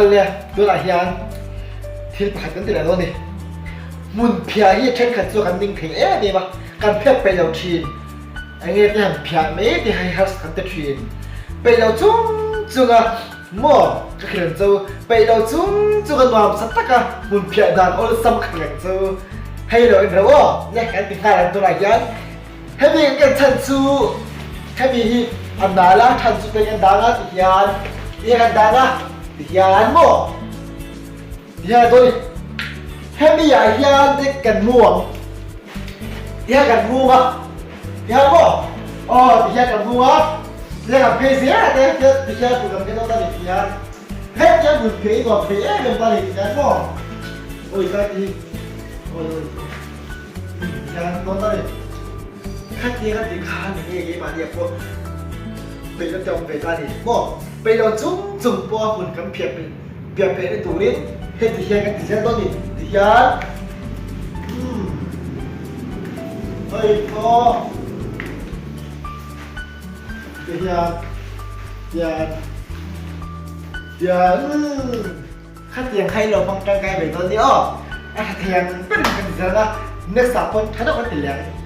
Awle, tunah hian thil pakhat kan ti leh dawn a ni. Hmun phiah hi thenkhat chu kan ning thei em em a, kan phiat peih lo thin. Enge te han phiah mai te hi harsa kan ti thin. Peih lo chung chung a maw ka khel ang chu, peih lo chung chung a nuamsa taka hmun phiah dan awlsam ka khel ang chu. Hei lo en reuh aw, nia kan ti nghal ang tunah hian. Hemi kan ken chhan chu hemi hi a nal a, than chu peng an dang a ti hian, ti hian kan dang a ti hian maw ti hian a dawn i. Hemi ah hian te kan mu ang, ti hian kan mung a, ti hian maw aw ti hian kan mung a, ti hian kan phei zel a te ti hian kut kan phei dawn ta ni ti hian, hetiang hmun phei nuam phei em em ta ni ti hian maw awi kai ti hi awi awi. Hian dawn a ni. Khatia ka tih khan eng nge keimahni ah pawh peih lo te awm ve ta a ni maw? Peih lo chung chung pawh a hmun kan phiah peih piah peih na turin heti hian kan ti zel dawn a ni. Ti hian umm hei pawh ti hian hian hian umm. Khatiang kha i lo hmang tangkai ve dawn ni aw. A tha thei ang ber in kan ti zel a, next ah pawn tha deuh kan ti leh ang.